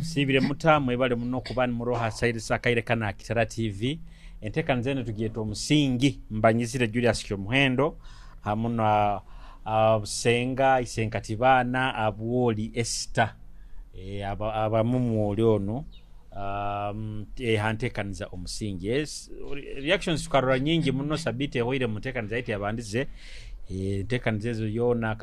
Siibire muta? Mwebale muno kuba nimuroha sairisa akaire kana Kitara TV. Enteekaniza eno tugyeta Omusingi. Mbanyizire Julius Kyomuhendo hamu na Busenga Isenkatibaana Abwoli Esther. Abamu mwoli onu ha nteekaniza Omusingi. Yes, reactions tukarora nyingi muno sabiiti ehoire mu nteekaniza yaitu yabandize. Enteekaniza ezo yoona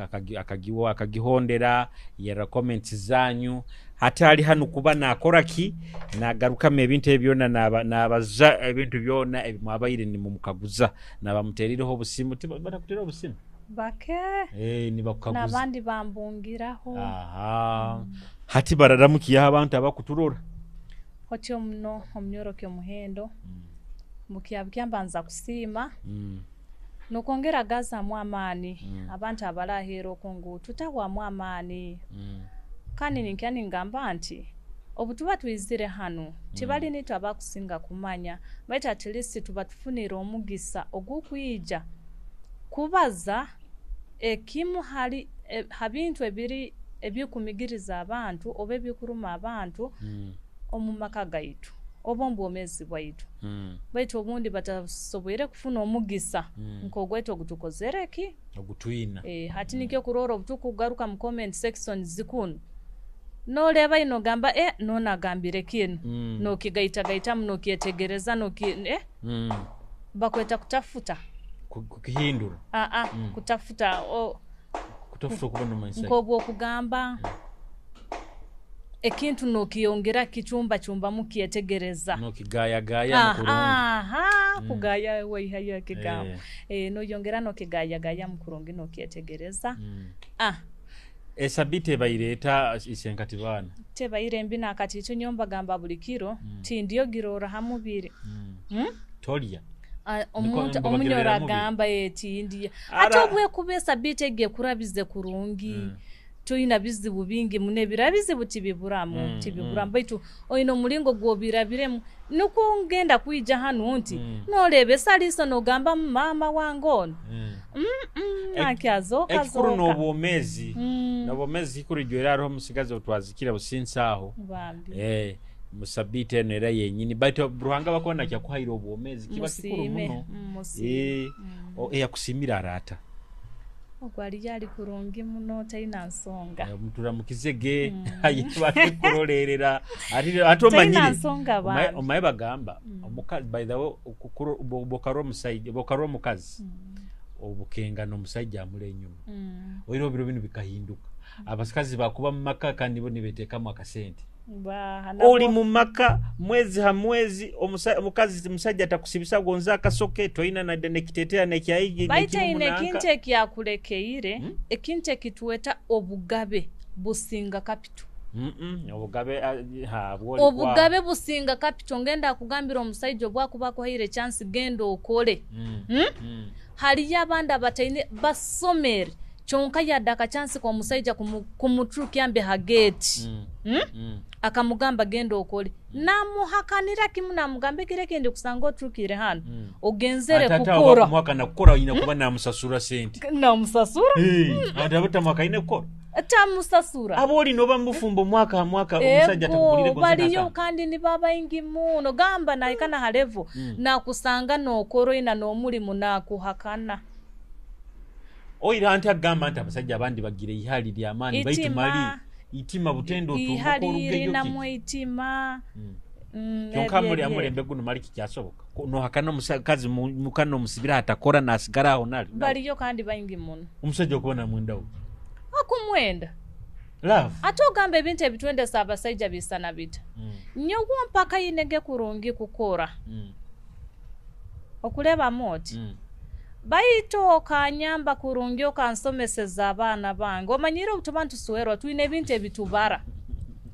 akagihondera, yerora comments zanyu. Hati ali hanu kuba nakora ki? Nagarukamu ebintu ebi byona, nabaza ebintu byona ebi mwabaire nimumukaguza. Nabamuterireho obusimu, batakutera obusimu? Bake. Nibakukaguza. N'abandi bambungiraho. Aha. Hati bararamukiyeho abantu abakuturora. Otyo muno omunyoro Kyomuhendo. Bukya bukya mbanza kusiima. Nokwongera gazamu amaani. Abantu abaraheera okwo ngu tutahwamu amaani. Kandi ninkya ningamba nti obu tuba twizire hanu tibali nitwe abakusinga kumanya, baitu at least tuba tufunire omugisa ogw'okwija kubaza ekimu hali ha bintu ebiri ebikumigiriza abantu oba ebikuruma abantu omu maka gaitu oba omu bwomeezi bwaitu. Baitu obundi batasoboire kufuna omugisa nk'ogwaitu ogutukozere ki? Ogutwina. Hati nikyo kurora obu tukugaruka mu comment sections kunu, noreeba ino ogamba noona agambire kinu, nokigaitagaitamu, nokyetegereza, bakweta kutafuta. Kukihindura. Kutafuta. Kutafuta okuba n'omanyisa. Nk'obwokugamba ekintu nokiyongera kicumbacumbamu kyetegereza. Nokigayagaya kurungi. Aha, kugaya waihayo ekigambo. Noyongera nokigayagayamu kurungi nokyetegereza. Esabiti ebaire eta Isenkatibaana? Tebaire mbi nakati nyowe mbagamba buli kiro tindiyo girora ha mubiri. Tolya. Omuntu omunyoro agamba tindiya. Ate obwekuba esabiti egi ekurabize kurungi. Toyina bizibu bingi muno, ebira bizibu tibiburamu, tibiburamu, baitu oyina omulingo gw'obirabiremu. Nukwo ngenda kwija hanu nti noreeba esaliiso nogamba maama wange ono. Nakyazoka Ekikuru n'obwomeezi. N'obwomeezi kikuru. Ijwera hariho omusigazi otwazikire businsi aho. Musabiiti eno era yenyini, baitu Ruhanga bakuba nakyakuhaire obwomeezi kiba kikuru muno. Eyakusimira arata? Ogwo aliyo ali kurungi muno, taina nsonga. Muturamukize bakurolerera ate omanyire omaye bagamba omukazi, by the way, bokarwa omusaija, bokarwa omukazi obukenga n'omusaija amuli enyuma. Oireho biro binu bikahinduka, abakazi bakuba mu maka kandi bo nibeteekamu akasente. Oli mu maka mwezi ha mwezi, omukazi omusajja atakusibisa gonza akasoke, toyina nadde nekiteteya nekyaigi. Baitu aine ekintu ekyakulekeire, ekintu ekitweta obugabe businga kapito. Obugabe. Obugabe businga kapito. Ngenda akugambira omusaija obwakuba akuhaire chance genda okole. Hariyo abandi abataine basomere kyonka yadde akachansi k'omusaija kumuturukya mbe ha gate. Akamugamba genda okole, namuhakanira kimu, namugamba ekiro ekindi kusanga oturukire hanu ogenzere kukora. Kukora kukora oyina kuba namusasura sente. Namusasura. Abantu abatamuhakaine kukora. Tamusasura. Abo oli noba mubufumbo mwaka ha mwaka omusajja atakukulire gonze. Baliyo kandi niba baingi muno, gamba nahika ha level nakusanga nokora oyina n'omulimu nakuhakana. Oira anti agamba nti abasajja abandi bagira ihali ly'amaani, baitu mali itima butendo. Ihali rinamu itima. Kyonka muri amulembe guno mali kikyasoboka nohakana omukazi mukana omusibira atakora nasigara aho nali? Baliyo kandi baingi muno. Omusajja okuba namwendawo? Akumwenda. Love. Ate ogamba ebintu ebitwendesa abasajja bisana bita. Nyowe mpaka yinege kurungi kukora. Okurebamu oti. Baitu okanyamba kurungi okansomeseza abaana bange. Omanyire obu tuba ntuswerwa twine ebintu ebitubara.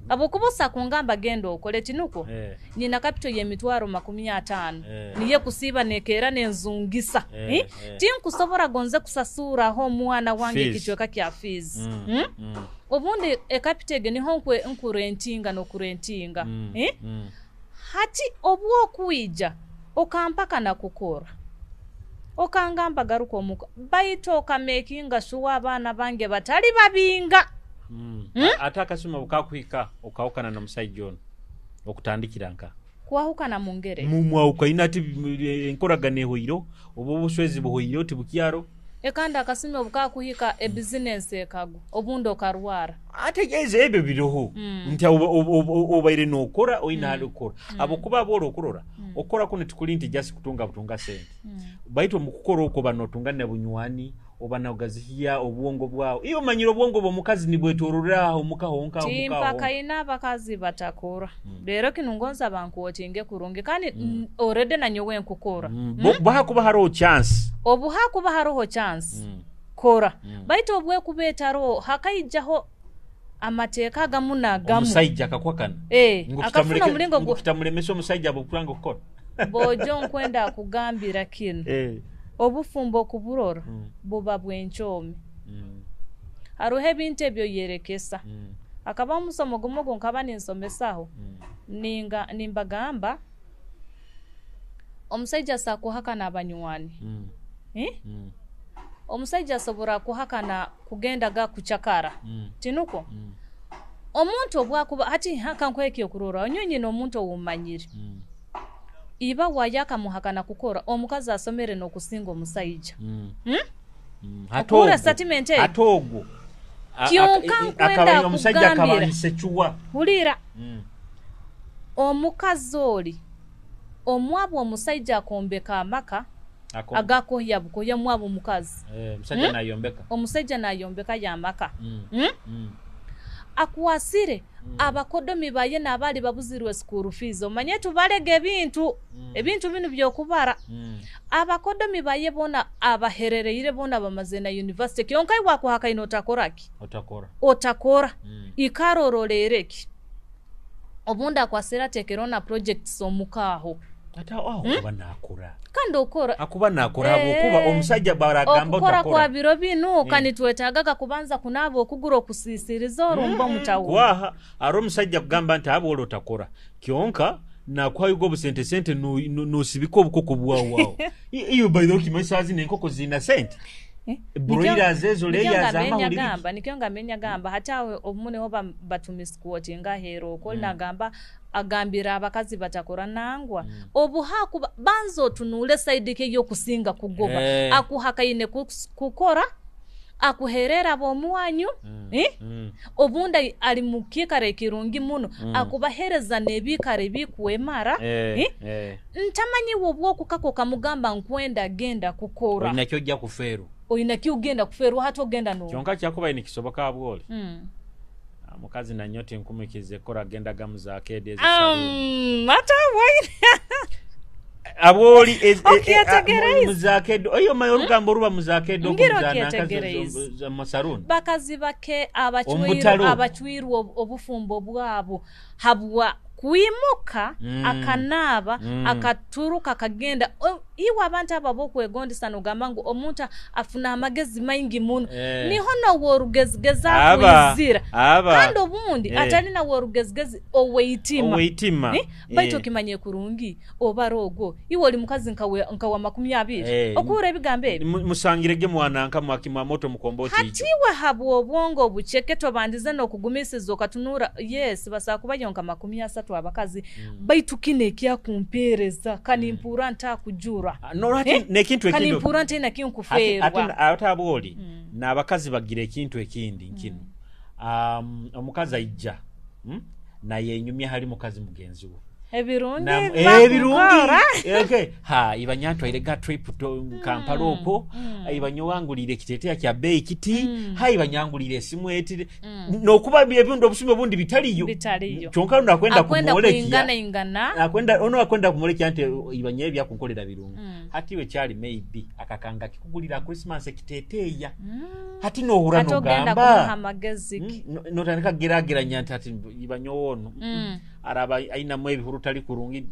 Ahabwokuba kungamba genda okole tinuko. Nina kapito y'emitwaro 50. Niye kusiiba nekeera nenzungisa. Tinkusobora gonze kusasuraho omwana wange ekicweka kya fees. Obundi ekapito ege niho nkurentinga n'okurentinga. Hati obwokwija okampaka kukora, okangamba garuka omuka, baitu okamakinga sure abaana bange batali babinga. Ate akasumi obukakuhika okahukana n'omusaija ono okutandikira nka Kwahukana mu ngere Mumwahukaine ati enkoragana ehoireho, oba obuswezi buhoireho tibukyaro. Ekandi akasumi obukakuhika ebizinensi ekagwa, obundi okarwara. Ate eze ebyo biroho nti obaire nokora oine hali kukora habwokuba abo okurora okukora kunu tikuli nti just kutunga butunga sente, baitu omu kukora okwo oba notunga nebunywani, oba nogazihya obwongo bwawe. Iwe omanyire obwongo bw'omukazi nibwetororera aho omuka honka omuka honka. Timpakaine abakazi batakora, rero kinu ngonza bankwotinge kurungi kandi already nanyowe nkukora. Bwahakuba haroho chance. Obu hakuba haroho chance kora, baitu obwekuba etaroho hakaijaho amateeka agamu n'agamu. Omusaija akakwakana Akafuna omulingo ngu kitamulemesa omusaija abwokutanga kukora. Bojo nkwenda kugambira kinu. Obufumbo okuburora buba bw'enkyoomi. Haroho ebintu ebyo yerekesa. Akaba omusomo gumu ogu nkaba ninsomesaho, nimbagamba omusaija asobola kuhakana abanywani. Omusaija asobora kuhakana kugendaga kucakara. Tinukwo? Omuntu obwakuba hati kankuhe ekyokurorraho, nyowe nyine omuntu owummanyire. Iba waye akamuhakana kukora, omukazi asomere n'okusinga omusaija. Okuhurra statement egi? Ate ogwo Kyonka nkwenda omusaija akaba kugambira. Insecure. Hulira. Omukazi ori omwabo omusaija akombeka amaka agakohya bukohya mwabo omukazi. Omusaija nayombeka. Omusaija nayombeka y'amaka. Akwasire abakodomi baye n'abali babuzirwe school fees. Omanye tubarega ebintu, ebintu binu by'okubara. Abakodomi baye boona abaherereire boona bamaze na university, kyonka iwe akuhakaine otakora ki? Otakora. Otakora. Ikara oroleere ki? Obundi akwasire ateekereho na projects omuka aho. Ate aho akuba nakora. Kandi okora. Akuba nakora habwokuba omusaija baragamba Okukora otakora. Kwa biro binu kanitwetagaga kubanza kunaaba okugura okusisiriza orumba omu tawuni. Kwaha ari omusajja kugamba nti habwola otakora, kyonka nakuhayo obusente sente nosibika obukoko bwawe aho. Iyo by the way okimanyi saaha zino enkoko ziina sente. Broilers ezo layers amahuri biki. Nikyo ngambe nyagamba hati aho obumu niho batumisquotinga aheeru okwo oli nagamba agambira abakazi batakora nangwa. Obuhakuba banza otunuule side ki ey'okusinga kugoba. Akuhakaine kukora, akuherera ab'omwanyu, obundi ali mu kiikaro ekirungi muno, akubahereza n'ebiikaro ebikwemara. Ntamanyi iwe obwokukaka okamugamba nkwenda genda kukora. Oina kyojja kufeerwa. Oina ki ogenda kufeerwa hati ogenda no. Kyonka kyakubaire nikisoboka habwoli. Omukazi nanyowe tinkumwikiriza kukora agendaga mu zakeedi ezo saluuni. Ate obwaine. Abwoli Okyetegereize. Mu zakeedi oyo omanyi orugambo oruba mu zakeedi okwo Ngira mu zananka okyetegereize. Mu saluuni. Bakazi bake Omu butale obwo. Abacwirwe obufumbo bwabo habwa kwimuka akanaaba akaturuka akagenda. Iwe abantu abo abokwegondesa nogamba ngu omuntu afuna amagezi maingi muno. Niho nowe orugezigezi akwizira. Kandi obundi atali nawe orugezigezi oweitima. Oweitima. Baitu okimanye kurungi obara ogwo iwe oli mukazi nkawa 20. Okuhurra ebigambo ebi. Musangirege mwananka mwakimwa moto mukomboti Hati ijo. Iwe habwa obwongo obuceke tobandize n'okugumisiza okatunura yes basobola kubayo nka 30 abakazi, baitu kinu ekyakumpeereza kanimpurra ntakujura. No, hati n'ekintu ekindi Kanimpurra ntaina kinkufeerwa. Ate abwoli n'abakazi bagira ekintu ekindi nkinu. Omukazi aija nayenyumya hali mukazi mugenzi we. Ebirungi Ebirungi. Bakukora. Okay. Ha iba nyantwaire ga trip to Kampala okwo, iba nyowangulire ekiteteya kya bei kiti, ha iba nyangulire esimu eti nokuba ebintu obusumi obundi bitaliyo. Bitaliyo. Kyonka ono akwenda Akwenda kumwolekya. Kwingana ingana. Akwenda ono akwenda kumwolekya nti iba nyewe byakunkolera birungi. Hati iwe kyali maybe akakanga kikugulira Christmas ekiteteya. Hati nohura Hati ogenda nogamba kumuha amagezi ki? Notandika kugeraageranya nti hati iba nyowe ono araba ainamu ebihuru tali kurungi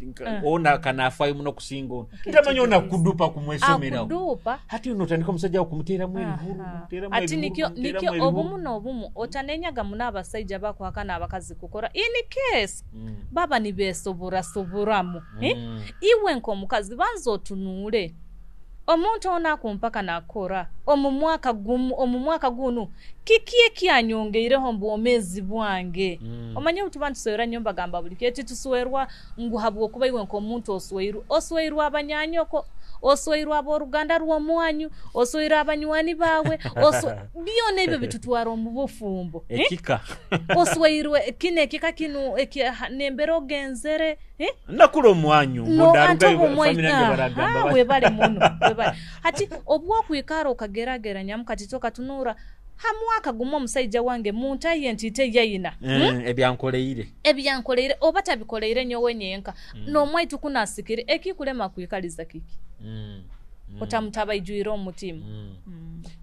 ona kanafaayo muno kusinga ono. Ntamanya ona kudupa kumwesomeraho. Akudupa. Hati notandika omusajja wo kumuteramu ebihuru, kumuteramu Ati ebihuru, nikyo kumuteramu nikyo ebihuru. Obumu n'obumu otanenyaga muno abasaija bakuhakana abakazi kukora in case baba nibesoborasoboramu. Iwe nk'omukazi banza otunuule. Omuntu ono akumpaka nakora omu mwaka gumu, omu mwaka gunu kiki ekyanyongeireho mu bwomeezi bwange? Omanye obu tuba ntuswera nyo mbagamba buli kiro tituswerwa ngu habwokuba iwe nk'omuntu osweirwe, osweirwe abanyanyoko, osweirwe ab'oruganda rw'omwanyu, osweirwe abanywani bawe, byona ebyo bitutwara omu bufumbo. Ekika. Osweirwe kino ekika kinu nembere ogenzere. Nakula omwanyu No, ante obu omwanyu, aha, webale muno, webale. Hati obwokwikara okagerageranyamu kati tokatunura ha mwaka gumu omusaija wange muntaye ntite yaina. Ebyankoleire. Ebyankoleire oba tabikoleire nyowe nyenka. N'omwaitu kunu asikire ekikulema kwikaliza kiki? Otamutabaijwire omutima.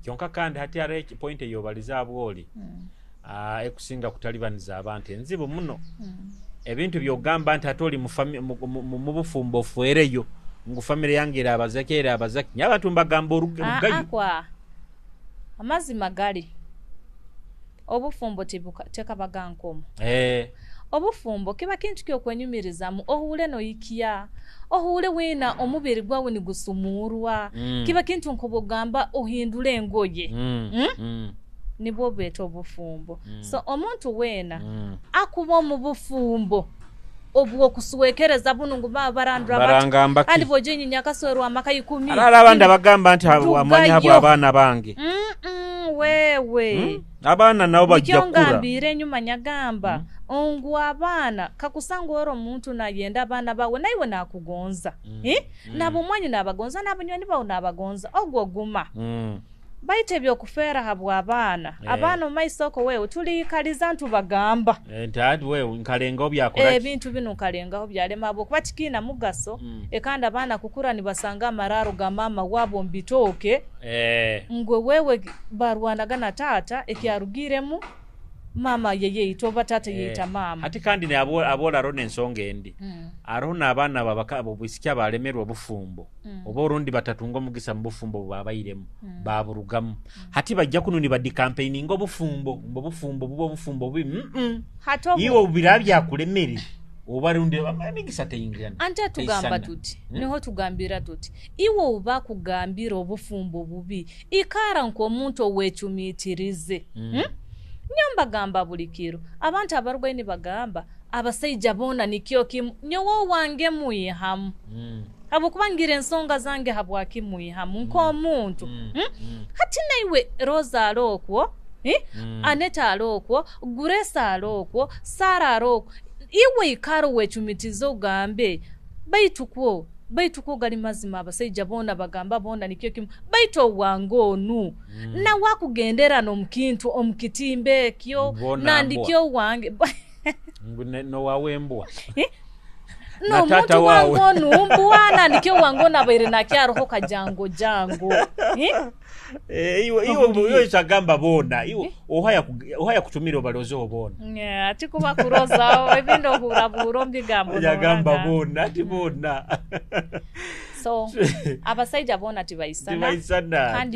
Kyonka kandi hati hariho point eyobalize abwoli. Ekusinga kutalibaniza abantu enzibu muno. Ebintu byogamba nti hati oli mu bufumbo ofwereyo ngu family yange erabazaki erabazaki nyo abantu mbagamba orugayo. Akwa amazima gali obufumbo tekabaga nkomo. Obufumbo kiba kintu kyokwenyumirizamu ohure noikya ohure wena omubiri gwawe nigusumurwa. Kiba kintu nkobogamba ohindule engoye. Nibwo bweta obufumbo. So omuntu wena akuba omu bufumbo obwokuswekereza bunu ngu barandura barangamba kandi boje nyinyakaswerwa amaka 10. Alala abandi abagamba nti amanya habwa abaana bange. Wewe abaana nabo bajja kukura. Ngambire enyuma nyagamba ngu abaana kakusanga oro omuntu nayenda abaana bawe naiwe nakugonza. Nabo mwanyu nabagonza nabanywani bawe nabagonza ogwo guma. Baite byokufera habwa abaana. Abaana omaisoko wewe tuliikaliza ntubagamba. Ntadi wewe nkalengaho byakora. Ebintu bino nkalengaho byalema abo kuba tikina mugaso. Ekanda abaana kukura nibasanga amararo ga mama wabo mbitoke. Ngwe wewe barwanaga na tata ekyarugiremu mama yeye oba tata yeita mama. Hati kandi ne abola rone ensonga endi. Aroho n'abaana babaka obwisiki abalemerwa obufumbo. Oba orundi batatunga omugisa mu bufumbo babairemu baburugamu. Hati bajja kuno ni badi campaigning obufumbo, obufumbo bubo obufumbo bubi. Iwe obira byakulemere oba rundi emigisa teyingirana. Ante tugamba tuti, niho tugambira tuti. Iwe oba kugambira obufumbo bubi, ikara nk'omuntu owecumitirize. Nyomba gamba buli kiro. Abantu abarwayi nibagamba abasaija bona nikyo kimu nyowe wange muihamu. Habwokuba ngira ensonga zange habwaki muihamu nk'omuntu. Hati naiwe Rosa alokwo, Aneta alokwo, Grace alokwo, Sara alokwo. Iwe ikaro wecumitize ogambe baitu kwo gali mazima abasaija bona bagamba bona nikyo kimu baitu wange onu. Na wakugendera n'omukintu omukitimbe ekyo nandikyo wange no wawembwa. No muntu wangu onu mbwana ndikyo wangu nabaire nakyaroho kajango jango. Iwe chagamba bona iwe ohaya kutumira obalozo bona. Ati kuba kuroza ebindo huraburo mbigambo. Yagamba bona ati bona. So abasaija bona tibaisana.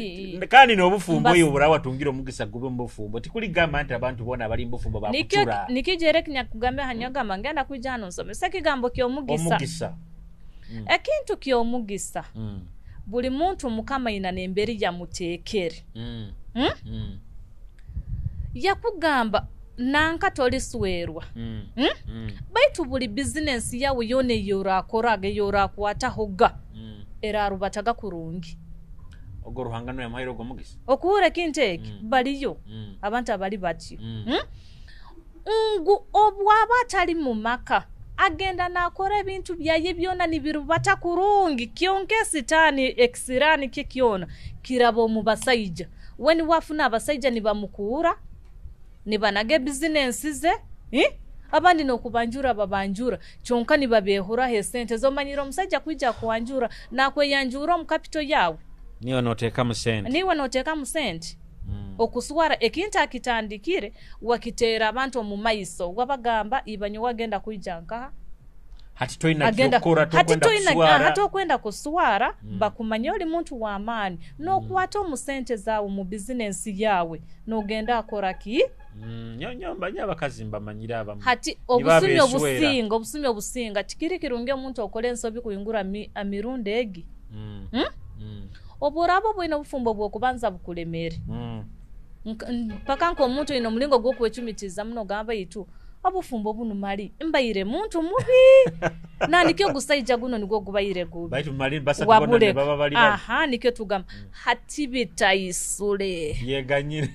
Kandi n'obufumbo iyo burawa tungira omugisa gube mu bufumbo. Tikuligamba nti abantu bona bali mu bufumbo bakutura. Nikijere kinyakugambia hanyagamba ngenda kwijana nsomesa kigambo ky'omugisa. Omugisa. Ekintu ky'omugisa. Buli muntu Mukama ina nemberi yamutekere. Yakugamba nanka toliswerwa. Baitu buli business yawe yone yorakoraga yorakwatahoga. Erarubataga kurungi. Ogo Ruhanga no yamuhaire ogo mugisa. Okuhura ekintu eki baliyo. Abantu abali batyo. Ngu obwaba atali mu maka agenda nakora ebintu byaye byona nibirubata kurungi kyonke sitani ekisirani kye kyona kirabo mu basaija. Weni wafuna abasaija nibamukura nibanaga business ze abandi nokubanjura babanjura kyonka nibabehura esente zomanyira omusaija kuija kuanjura nakweyanjura omu capital yawe. Niwe noteka mu sente. Niwe noteka mu sente. Okuswara ekintu akitandikire wakitera abantu omu maiso wabagamba ibanyo wagenda kuija nkaha. Hati toina kyokora tokwenda kuswara. Hati okwenda kuswara bakumanya oli muntu wa maani nokwata omu sente zawe mu business yawe nogenda akora ki? Nyomba abakazi mbamanyira abamu. Hati obusumi obusinga tikiri kirungi omuntu okole ensobi kuyungura amirundi egi. Obu oraaba obwine obufumbo bw'okubanza bukulemere, mpaka nk'omuntu oine omulingo gw'okwecumitiza muno, ogamba, "Itu obufumbo bunu mali mbaire muntu mubi, nanikyo ogusaija guno nigwo gubaire gubi." Baitu mali basatu bona Wabuleka. Baba bali babi. Aha, nikyo tugamba hati bitaisule. Byeganyire.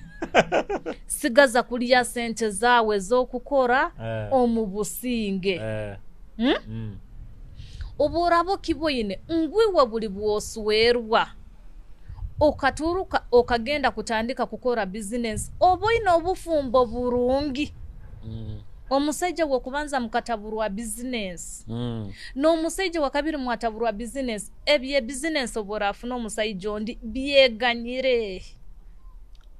Sigaza kulya sente zaawe z'okukora omu businge. Obu oraba okiboine ngwiwe buli bwoswerwa okaturuka okagenda kutandika kukora bizinesi, oba oine obufumbo burungi, omusaija w'okubanza mukataburwa bizinesi, n'omusaija wa kabiri mwataburwa bizinesi, ebye bizinesi obu orafuna omusaija ondi byeganyire.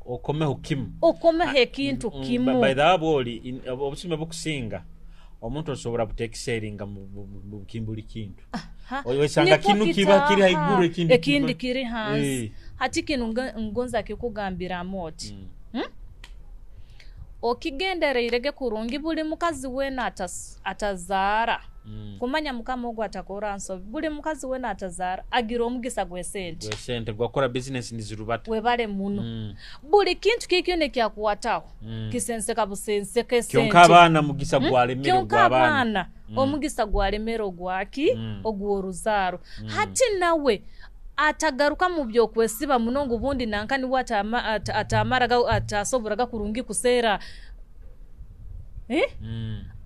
Okomeho kimu. Okomeho ekintu kimu. By the way, bwoli obusime bukusinga omuntu osobola butekiseringa mu buli kintu. Oyesanga Nikwo kinu kiba kiri kitaaha, haiguru, ekindi ekindi kiri hansi. Hati kinu ngonza kikugambiramu oti, Okigendereirege kurungi, buli mukazi weena atazaara, kumanya Mukama ogu atakora nsobi, buli mukazi weena atazaara agira omugisa gw'esente. Gwesente gwakora bizinesi nizirubata. Webale muno. Buli kintu kikyo ekyakukwataho kisenseka busenseka esente. Kyonka abaana mugisa gwalemere. Kyonka gw'abaana. Abaana omugisa gwalemera ogwaki? Ogw'oruzaaro. Hati nawe atagaruka mu byokwesiba muno ngu bundi nanka niwe atamaraga atasoboraga kurungi kuseera, eh?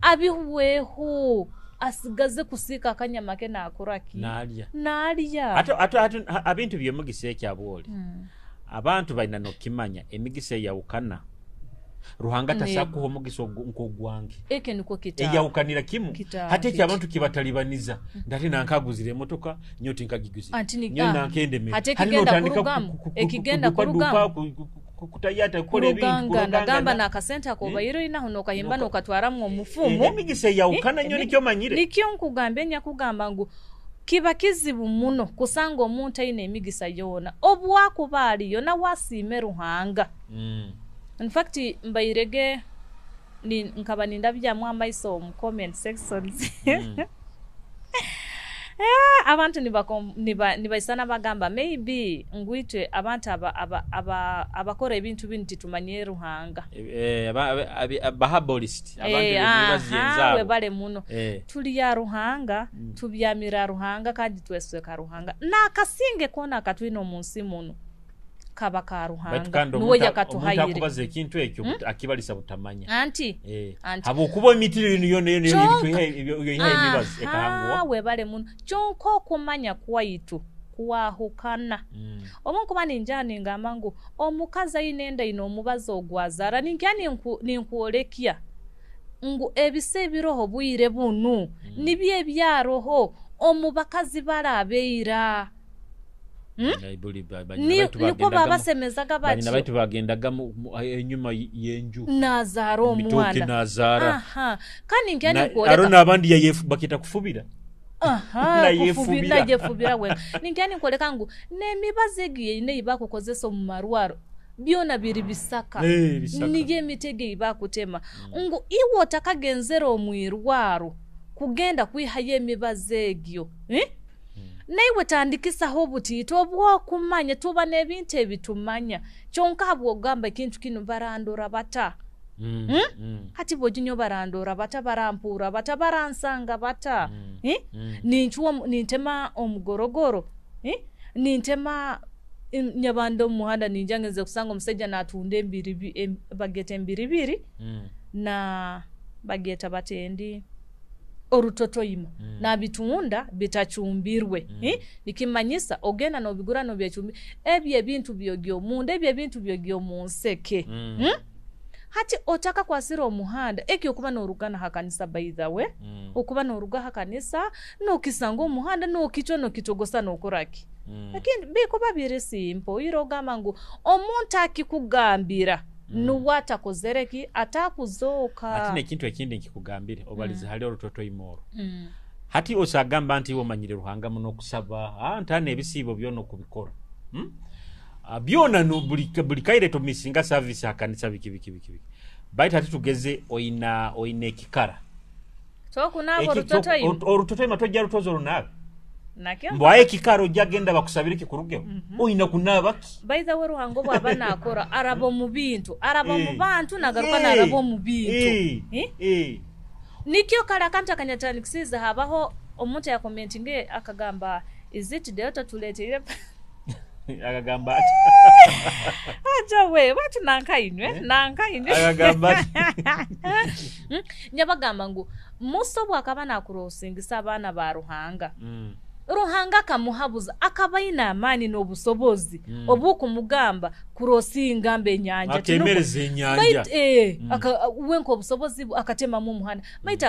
Abihweho, asigaze kusiika akanyama ke nakoraki? Nalya. Nalya. Ate abintu byemugisa ekyabwoli, abantu balina nokimanya emigisa eyawukana. Ruhanga tasakuha omugisa nk'ogwange. Ekyo nikwo kitaaha. Eyawukanira kimu. Kitaaha Hati kiti. ekyo abantu kibatalibaniza, ndate nankaguzire emotoka nyo tinkagiguzire, Anti nyo ah, nankendemere. Hati Hati ekigenda notandika kurugamu, ekigenda kudupa kurugamu. Kutayata kukora ebintu. Kurugangana, gamba Kurugangana. nakasente ako obaire oinaho nokahimba nokatwaramu omufumu. Emigisa eyawukana nyo. Nikyo manyire. Nikyo nkugambye, nyakugamba ngu kiba kizibu muno kusanga omuntu aine emigisa yoona. Obwakuba aliyo nawe asiime Ruhanga. In fact mbairege nkaba nindabyamu amaiso omu comment sections. Abantu nibaisana bagamba maybe ngwitwe abantu abakora ebintu binu titumanyire Ruhanga. Eh, bahabolist abantu emibazi aha, enzaabo. Webale muno. Tulya Ruhanga, tubyamira Ruhanga, kandi twesweka Ruhanga, n'akasinge koona akatwine omu nsi muno kaba ka Baitu Ruhanga kandi nuwe omuntu yakatuhaire. Akubaza ekintu ekyo akibalisa butamanya. Anti Anti. Habwokuba emitiri yino yona yona yoihayo emibazi Aha, ekahanguwa. Webale muno. Kyonka okumanya kwaitu kwahukana. Obu nkuba ninjaa ningamba ngu omukazi aine enda aine omubazi ogwazaara, ninkya ninkwolekya ngu ebisa ebiroho bwire bunu nibyo ebyaroho omu bakazi barabeira. Buli banyina baitu Niko babasemezaga banyina batyo. Baitu bagendaga enyuma y'enju nazaara mitoke omwana. Nazaara. Aha, kandi nkya Aro ninkwoleka n'abandi bakita kufubira. Aha, Nayefubira. Nayefubira wenka. Ninkya ninkwoleka ngu n'emibazi egi yeine ei bakukozesa omu marwaro byona biri bisaka. Bisaka. Niyo emitego ei bakutema ngu iwe otakagenzera omu irwaro kugenda kwihayo emibazi egyo, eh? Naiwe tandikisaho obutiito obwokumanya tuba n'ebintu ebitumanya, kyonka habwogamba ekintu kinu barandora bata? Hati bwoginyo barandora bata, barampuura bata, baransanga bata? Eh? Ninchwa nintema omugorogoro, eh? Nintema nyabanda omu muhanda, ninja ngenze kusanga omusaija natunda embiribi, bageta embiribiri na bageta batendi orutotoima, nabitunda bitacumbirwe, eh? Nikimanyisa ogenda nobigura nobyecumbi ebyo ebintu byogya omunda, ebyo ebintu byogya omu nseke. Hati otakakwasira omuhanda ekyo okuba norugana ha kanisa, by the way, okuba noruga ha kanisa nokisanga omuhanda nokicwa nokitogosa nokoraki. Lakini bikuba biri simple, ira ogamba ngu omuntu akikugambira nuwe atakozere ki atakuzooka. Ate nekintu ekindi nkikugambire, obalize hali orutotoima orwo. Hati osagamba nti iwe omanyire Ruhanga muno okusaba, ntana ebisiibo byona okubikora, Ah, byona no buli kaire tomisinga service hakanisa, biki biki biki biki, baitu hati tugeze oina ekikara. Tokunaaba orutotoima. Orutotoima tojja rutoza orunabe. Nakyo Mbwaye ekikaro ojja genda bakusabire kikurugeho. Oyina kunaaba ki? By the way, Ruhanga obu aba naakora araba omu bintu, araba omu bantu, nagaruka Eh. naraba omu bintu. Eh. Eh? Eh. Nikyo kale akantu akanyatandikisize, habaho omuntu yakomentinge akagamba, is it delta tuleteire? Akagamba ati? Aja we batu nankainywe nankainywe. Akagamba ati? Nyabagamba ngu Musa obu akaba nakurosingisa abaana ba Ruhanga, Ruhanga akamuhabuza, akaba aine amaani n'obusobozi obukumugamba kurosinga mbe enyanja. Akemereza enyanja. Baitu, wenka obusobozi akatemamu omuhanda. Baitu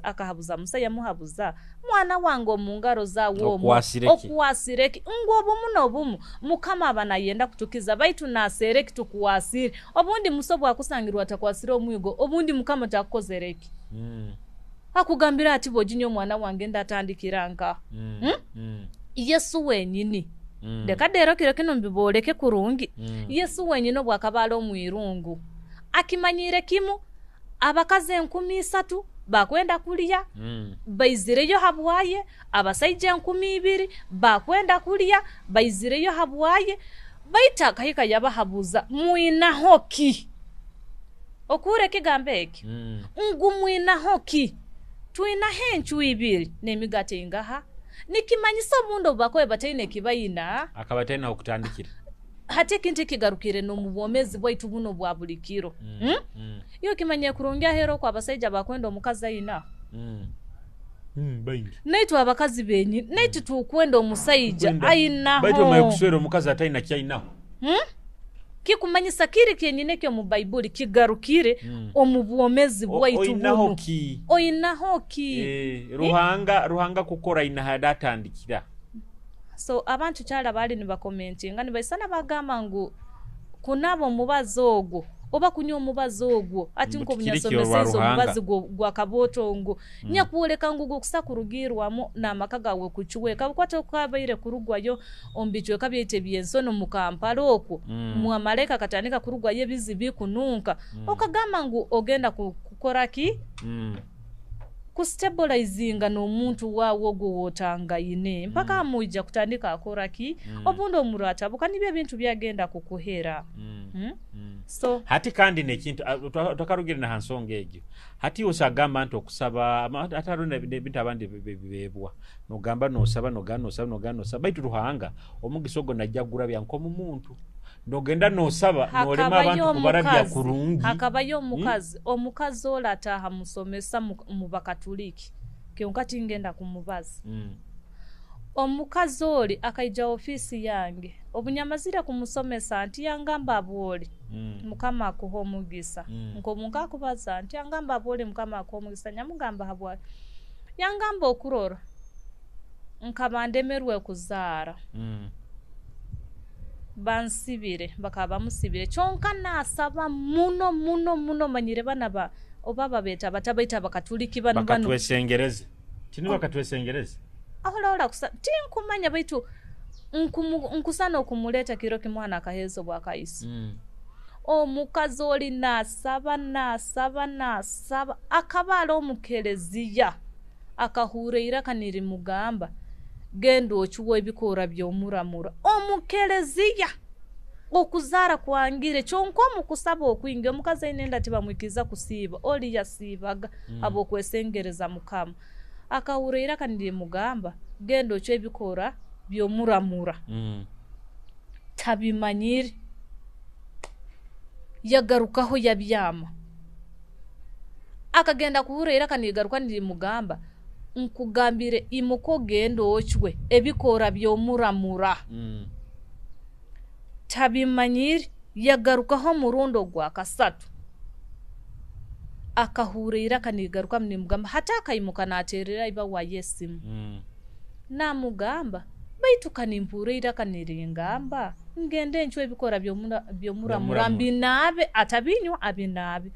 akahabuza Musa, yamuhabuza, mwana wange omu ngaro zawe omwo, Okwasire ki? Okwasire ki? Ngu obumu n'obumu Mukama aba nayenda kutukiza, baitu naseera eki tukwasire. Obundi Musa obwakusangirwa atakwasire omwigo, obundi Mukama takukozere ki? Akugambira ati bojinya omwana wange ndatandikira nka. Yesu wenyini. Leka dero kiro kino mbiboleke kurungi. Yesu wenyini obwakaba ali omwirungu, akimanyire kimu abakazi 3,000 bakwenda kulya, baizireyo habwaye, abasaija 2,000 bakwenda kulya, baizireyo habwaye, baitu akahika yabahabuza, mwinaho ki? Okuhura ekigambo eki? Ngu mwinaho ki? Twinaho encu ibiri n'emigati ingaha? Nikimanyisa obundi obu bakobe bataine ekibayina. Akaba ataine aho kutandikira. Hati ekintu ekigarukire n'omu bwomeezi bwaitu buno bwa buli kiro. Iyo kimanye kurungi ahera okwo abasaija bakwenda omukazi aina. Baingi. Naitwe abakazi benyi, naitu tukwenda omusaija ainaho. Baitu omaye kuswera omukazi ataina kyainaho. Kikumanyisa kiri kyenyine ekyo mu Baibuli kigarukire omu bwomezi bwaitu Oinaho buno. ki? Oinaho ki? Ruhanga kukora aina hadatandikira. So abantu kyala bali nibakomentinga nibaisana bagamba ngu kunaba omubazi ogwo oba kunywa omubazi ogwo ati Mbu nko tikiri bunyasomeseza kyorwa Ruhanga. omubazi gwa kaboto ngu nyakwoleka ngu gukusa kurugirwamu n'amaka gawe kukiweka bukwata okabaire kurugwayo omu bicweka byaitu eby'ensono mu Kampala okwo. Mwamaleka akatandika kurugwayo ebizi bikununka. Okagamba ngu ogenda kukora ki? Kustabilizinga n'omuntu wawe ogwo wotangaine mpaka amuija kutandika akora ki? Obundi omuratabuka nibyo ebintu byagenda kukuhera. So hati kandi nekintu twakarugire na hansonga egyo. Hati osagamba nti okusaba ate hariho n'ebintu abandi bebwa. Nogamba nosaba, nogamba nosaba, nogamba nosaba, baitu Ruhanga omugisa ogwo najja kugurabya nk'omu muntu. Nogenda nosaba, nolema abantu kubarabya kurungi. Hakabayo omukazi, omukazi ola ataha musomesa mu bakatuliki. Kyonka tingenda kumubaza. Omukazi oli akaija ofisi yange, obunyamazire kumusomesa nti yangamba bwoli. Mukama akuha omugisa. Nkomunka akubaza nti yangamba bwoli Mukama akuha omugisa, nyamugamba habwaki. Yangamba okurora nkaba ndemerwe kuzaara. Bansibire, bakaba bamusibire. Kyonka nasaba muno muno muno, manyire bana ba oba babeta batabaita bakatuliki bano bano. Bakatwesengereze. Tini bakatwesengereze. Ahola hola kusa tinkumanya baitu nkusana okumuleta kiro kimwana akahezo bwakaisi. Omukazi oli nasaba nasaba nasaba akabala omukereziya akahura iraka nirimugamba genda ochuwe ebikora by'omuramura. Omukereziya okuzaara kwangire kyonka omukusaba okwingi omukazi aine enda tibamwikiriza kusiiba oli yasiibaga habw'okwesengereza Mukama. Akahura iraka nirimugamba genda ochuwe ebikora by'omuramura. Tabimanyire. Yagarukaho yabyama. Akagenda kuhura iraka nirigaruka nirimugamba nkugambire imuka ogende ocwe ebikora by'omuramura. Tabimanyire. Yagarukaho omurundo gwa kasatu. Akahura iraka nirigaruka nirimugamba hata akaimuka naterera iba wa Yesimu. Namugamba baitu kanimpura iraka niringamba ngende ncwe ebikora by'omuramura By'omuramura. mbinabe atabinywa abinabe.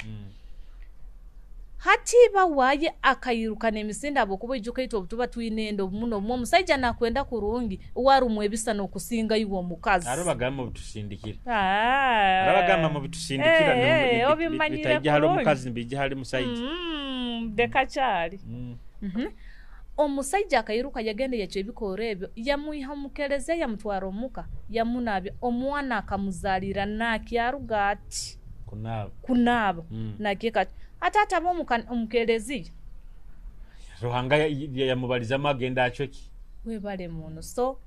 Hati iba waye akairuka n'emisinde ahabw'okuba oijuka itwe obu tuba twine enda obumu n'obumu omusaija nakwenda kurungi warumwa ebisa n'okusinga iwe omukazi. Hariho bagamba mubitusindikira. Hariho bagamba mubitusindikira, Obimanyire bitaija hali kurungi. omukazi nibija hali musaija. Deka kyali. Omusaija akairuka yagenda yacwa ebikoora ebyo, yamwiha omu kereziya yamutwara omuka, yamunabya, omwana akamuzaalira nakyaruga ati kunaaba nakyeka ati ate ataba omu kereziya. Ruhanga yamubalizamu agenda acweki. Webale muno. So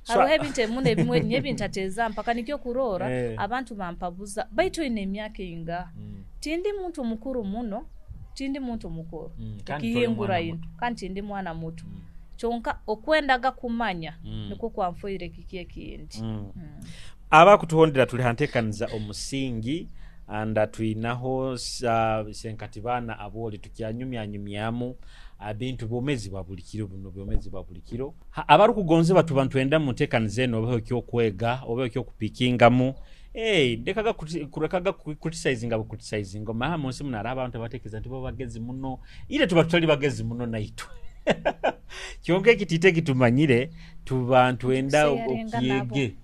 hariho ebintu ebimu ebimwe ebintateeza mpaka nikyo kuroora abantu bampabuza baitu oine emyaka eingaha. Tindi muntu mukuru muno, tindi muntu mukuru. Ekihinguraine kandi tindi mwana muto. Kyonka okwendaga kumanya nikwo kwanfoire kiki ekindi. Abakutuhondera tuli ha nteekaniza omusingi anda twinaho Senkatibana Abwoli tukyanyumyanyumyamu bintu bwomezi bwa buli kiro buno bwomezi bwa buli kiro. Abarukugonza batuba ntwenda mu nteekaniza eno obeho ekyokwega obeho ekyokupikingamu. Ndekaga kurekaga criticizinga bucriticizinga omaha mu nsi muno hariho abantu abatekereza nti bo bagezi muno, ire tuba tutali bagezi muno naitwe. Kyonka ekitiita ekitumanyire tuba ntwenda okyege.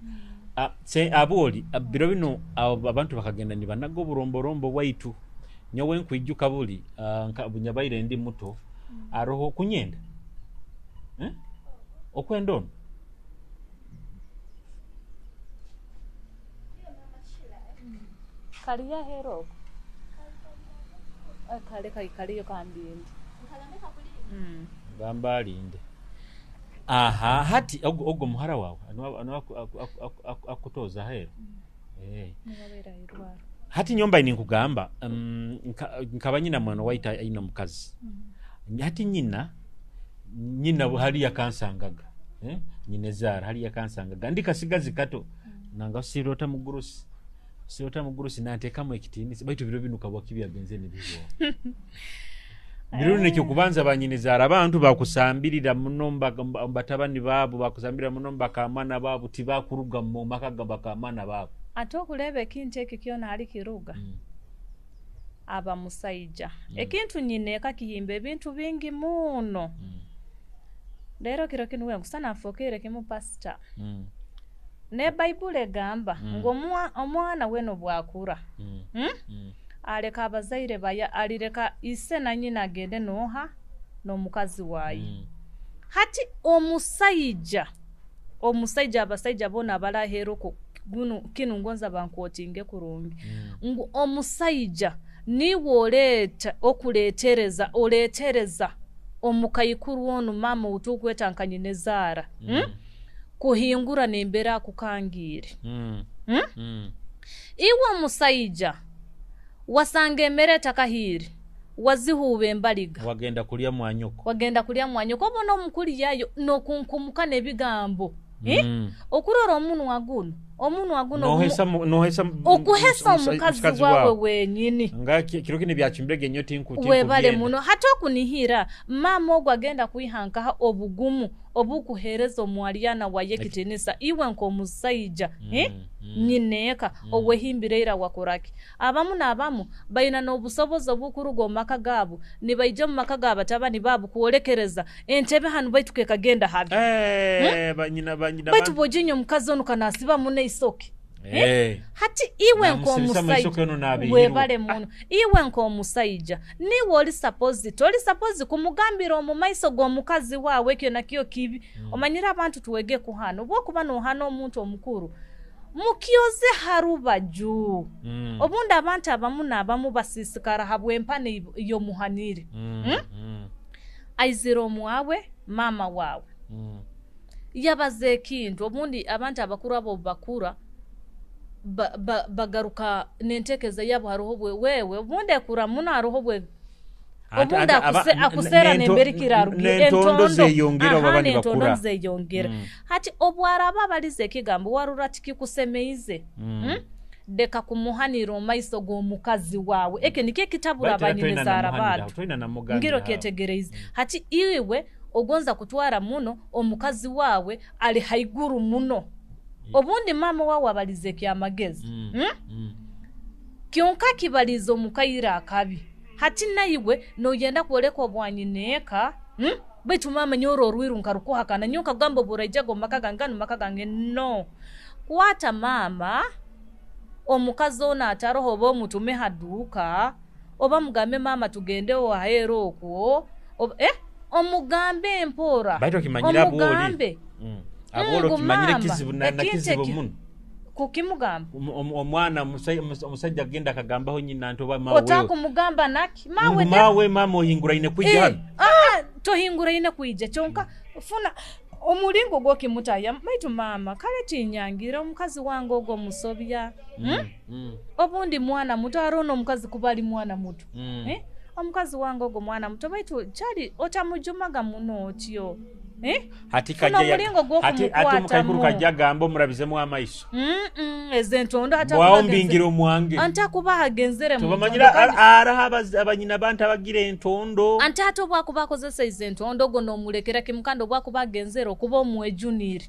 Abwoli biro bino abantu bakagenda nibanaga oburomborombo bwaitu. Nyowe nkwijuka buli bunyabaire ndi muto aroho kunyenda okwenda ono kaliya hero kale kaliyo kandindi gamba alinde. Aha hati ogwo muhara wawe akutoza hero. Hati nyomba ninkugamba nkaba nyina mwana waita aina mukazi. Hati nyina hali yakansangaga. Nyina zara hali yakansangaga ndi kasigazi kato nanga sirota mugurusi. Sirota mugurusi nantekamu ekitinisa baitu biro binu kabwa kibi agenze nibihwa. Biro nikyo kubanza banyinizara abantu bakusambirira muno mbatabani babo bakusambirira muno mbakamana babo tibakuruga mu maka gabakamana babo. Ate okuleba ekintu ekyo kyona ali kiruga aba musaija. Ekintu nyineka kihimba ebintu bingi muno. Leero kiro kinu we nkusana nfokere kimu pastor. Ne Baibuli egamba ngu omwana weno bwakura aleka abazaire baya alireka ise na nyina agende noha n'omukazi waye. Hati omusaija abasaija bona abalaheruko kinu ngonza bankwotinge kurungi ngu omusaija niwe oleeta okuleetereza oleetereza omukaikuru onu mama utukweta nka nyina kuhingura nembera akukangire. Iwe omusaija wasanga emere etakahire wazihuba embaliga wagenda kulya mwanyoko obona omukuli yayo nokunkumuka n'ebigambo. Okurora omunwa guno nohesa okuhesa omukazi wawe wenyini nga kiro kine byachimbirege nyo tinku webale muno hata okunihira mama ogwo agenda kwihankaha obugumu obukuhereza omwaliana waye kitinisa iwe nk'omusaija nyineka owehimbire wakoraki. Abamu n'abamu baina n'obusobozi obukuruga omu maka gaabo nibaija omu maka g'abatabani baabo kwolekereza entebe hanu baitu kekagenda habi. Baitu bojinya omukazi onu kanasiba muno isoke. Hati iwe nk'omusaija webale muno iwe nk'omusaija niwe oli supposed kumugambira omu maiso g'omukazi wawe ekyo nakyo kibi. Omanyire abantu tuwege kuhana obwokuba nohana omuntu omukuru mukyoze harubaju. Obundi abantu abamu n'abamu basisikara habw'empana y'omuhanire. Aizire omwawe mama wawe yabaza ekintu. Obundi abantu abakuru abo bakura bagaruka nentekeza yabo haroho bwe wewe obundi akura muno haroho bwe obundi akusera nemberi kirarugi entondo zeyongera baba nibakura zeyongera. Hati obwaraba balize ekigambo warura tikikusemeize deka kumuhanira omaiso g'omukazi wawe. Eke nikyo ekitabura abanyinizara abantu ngiro kyetegereize. Hati iwe ogonza kutwara muno omukazi wawe ali haiguru muno. Obundi mama wawe abalize ekyamagezi kyonka kibalize omukaira akabi. Hati naiwe noyenda kwoleka obwanyineka baitu mama nyoro orwiru nkarukuhakana nyoka kugamba oburaijaga omumaka gange ganu maka gange no. Kwata mama omukazi ono ataroho oba omutume haduuka oba mugambe mama tugende ohaero okwo Omugambe empora. Baitu okimanyire abwoli. Omugambe. Abwoli Ngu okimanyire mama, kizibu na ekintu kizibu eki- muno. Kukimugamba. Omwana omusajja agenda akagambaho nyina nti oba mawe. Otakumugamba naki mawe Ngu mawe mama ohinguraine kwija Eh, hano. ah, tohinguraine kwija kyonka funa omulingo gwokimutaya maitu mama kale tinyangira omukazi wange ogwo musobya. Obundi mwana muto arono omukazi kuba ali mwana muto. Eh? Omukazi wange ogwo mwana muto baitu kyali otamujumaga muno otyo. Eh? Hati Funa kajja omulingo hati ati omukaikuru gw'okumukwatamu. kajja agamba omurabizemu amaiso. Ezo entondo hata Bwawo kuba agenze- mbingira omwange. Ante akuba agenzere mu Tobamanyira ntondo kandi- araho abanyina bantu abagira entondo. Ante ate obwakuba akozesa izo entondo ogwo n'omulekera kimu kandi obwakuba agenzere okuba omwejunire.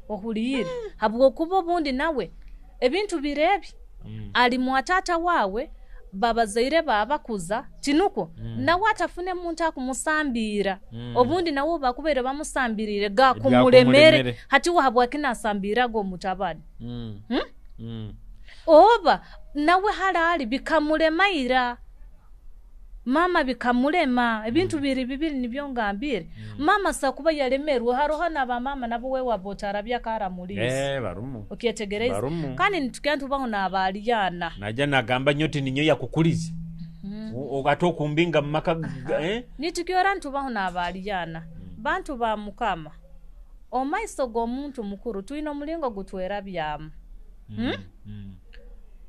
Ohuliire habwokuba obundi nawe ebintu bireebi ali mwa taata waawe babazaire babakuza tinuko nawe atafune muntu akumusambiira. Obundi nawe bakubaire bamusambirire gakumulemere Gakumuremere. hati we habwaki nasambiraga omutabani? Oba nawe hali bikamulemaira mama bikamulema ebintu biri bibiri nibyo ngambire. Mama sakuba yalemerwe haroho n'abamama nabo wewe botarabya karamuliisi. Barumu. Okyetegereza Barumu. kandi nitukenda tubaho n'abaliyana. Najja nagamba nnyo ti ninyo yakukuliza. Ate okumbinga mu maka eh? Nitukyora nitubaho n'abaliyana bantu ba mukama omaiso g'omuntu mukuru twine omulingo gutwerabyamu.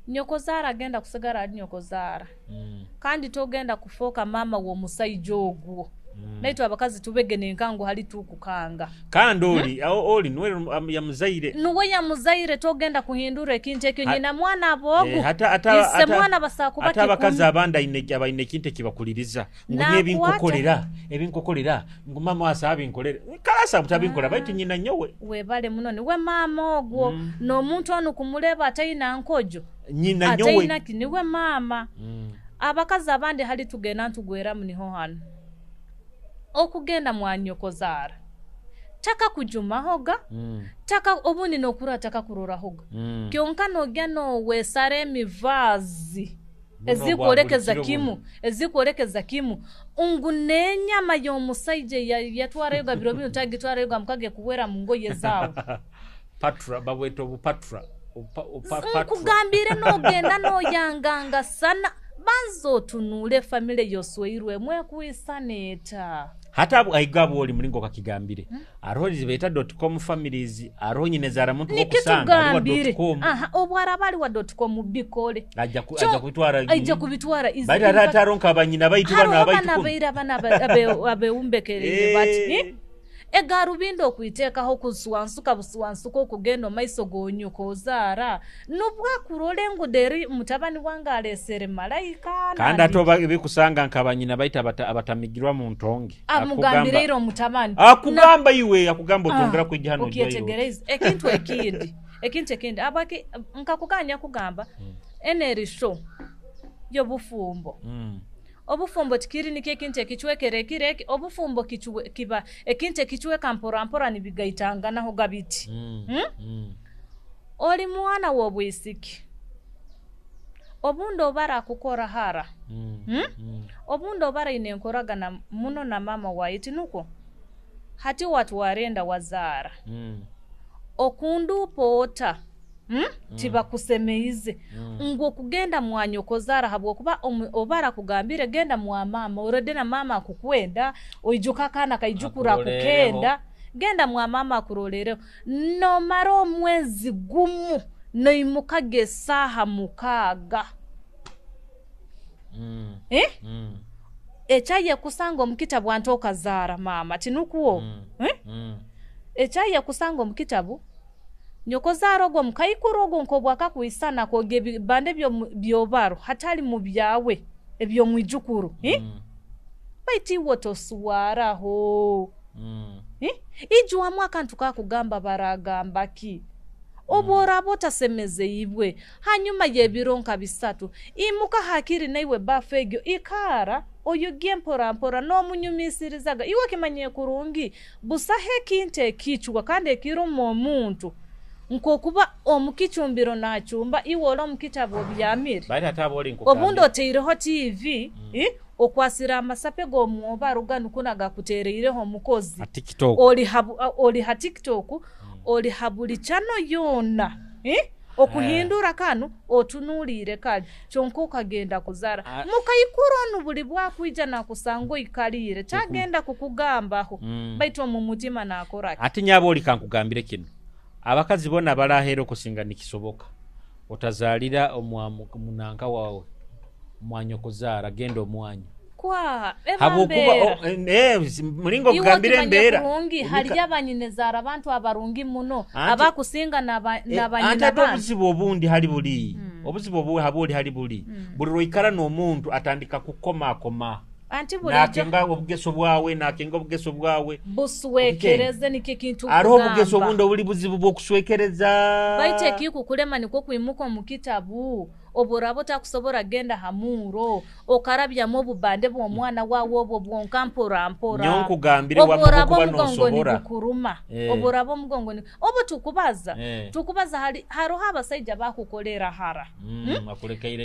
Nyokozaara agenda kusigara ali nyokozaara. Kandi togenda kufooka mama w'omusaija ogwo. Naitwe abakazi tubege nenkangu hali tukukanga. Kandi oli oli nuwe yamuzaire. Nuwe yamuzaire togenda kuhindura ekintu ekyo nyina mwana abogu. Eh, Ise mwana basakuba ate abakazi kikumi. abandi abaine ekintu ekibakuliriza ngu Nakwata. nye ebinkokolera ngu mama wasa abinkolere kalasa butabinkora baitu nyina nyowe. Webale muno niwe maama ogwo. N'omuntu onu kumuleba ataina nkojo. Nyina nyowe. Ataina ki niwe maama. Abakazi abandi hali tugenda ntugweramu niho hano. Okugenda mwanyokozaara taka kujumahoga. Taka obundi nokura taka kurorahoga. Kyonka nogya nowesara emivaazi Buno ezikwolekeza bwa buli kiro kimu buno. ezikwolekeza kimu ngu n'enyama y'omusaija yatwarayoga biro bino tagitwarayoga mukage kuwera mu ngoye zaawe. Patra babweta obupatra. Patra. Nkugambire nogenda noyanganga sana banza otunuule famire yosweirwe mwekwisaneeta. Hata aiga abo oli mulingo kakigambire. Aroho zibeeta .com families aroho nyine zara muntu wokusanga aliwa Nikitugambire. .com. Aha, obwara bali wa .com bikole. Ajja kubitwara. Ajja kubitwara izi. Bali ate aronka abanyina baitu bano Haroho abaitu bana kuno. abaira bana abewumbekerere bati. Egarubindi okuiteekaho kuswansuka buswansuka okugenda omaiso g'onyuka ozaara nobwakurole ngu deri mutabani wange alesere malayika. Kandi ate oba bikusanga nk'abanyina baitu abatamigirwa mu ntonge. Amugambireire omutabani. Akugamba iwe akugamba otongera kwijja hano ojjayo. Okyetegereza ekintu ekindi ekintu ekindi abaki nkakuganya kugamba enerisho y'obufumbo. Obufumbo tikiri nikyo ekintu ekichwekere ekireki obufumbo kiba ekintu ekichweka mpora mpora nibigaitanganaho gabiti. Oli mwana w'obwisiki obundi obara kukora hara. Obundi obara ine nkoragana muno na mama waiti nuko hati watwarenda wazaara. Okundupoota. Tibakusemeize. Ngu okugenda mwanyokozaara habwokuba obara kugambire genda mwa mama orede na mama akukwenda oijuka akaana kaijukura Akurolereho. akukenda genda mwa mama akurolereho nomara omwezi gumu noimukaga esaaha 6. Ekyaye kusanga omukitabu anti okazaara maama tinukuwo. Ekyaye kusanga omukitabu nyokozaara ogwo mukaikuru ogwo nk'obwakakwisana kwoga ebibande byobaro hatali mu byawe eby'omwijukuru. Baitu iwe toswaraho. Ijwamu akantu kakugamba baragamba ki obworaba otasemezeibwe hanyuma y'ebiro nka 3 imuka hakiri naiwe bafu egyo ikara oyugie mpora mpora n'omunyumisirizaga iwe kimanye kurungi busaho ekintu ekichwa kandi ekiruma omuntu nkokuba omukichumbiro nachumba iwe ori omukitabo obyamire. Bali ate abo oli nkugambye. Obundi oteireho TV, Okwasira amasape g'omwoba ruganu kuna gakutereireho omukozi. Ha TikTok. Oli ha TikTok, oli ha buli chano yoona. Okuhindura kanu otunuulire kali kyonka okagenda kuzara. Mukaikuru onu buli bwakwija nakusanga oikaliire kyagenda kukugambaho. Baitu omu mutima nakora ki? Ati nyabo oli kankugambire kino. Abakazi bona barahera okusinga nikisoboka. Otazalira omunanka wawe mwanyokuzaara genda omwanyu. Kwa Habwokuba mulingo kugambira embeera hali abanyinezara abantu abarungi muno abakusinga n'abanyina ate obuzibu obundi hali buli obuzibu obu habuli hali buli buli lwoikara n'omuntu atandika kukomakoma nakenga obugeso bwawe nakenga obugeso bwawe buswekereze nikyo kintu hariho obugeso obundi obuli buzibu bw'okuswekereza baitu ekikukulema nikwo kwimuka omu kitabu oburaba otakusobora genda hamuro okarabyamu obubande bw'omwana wawe obwo bwonka mpora mpora. Nyonkugambire oburaba omugongo nigukuruma oburaba omugongo obu tukubaza tukubaza hariho abasaija bakukolera hara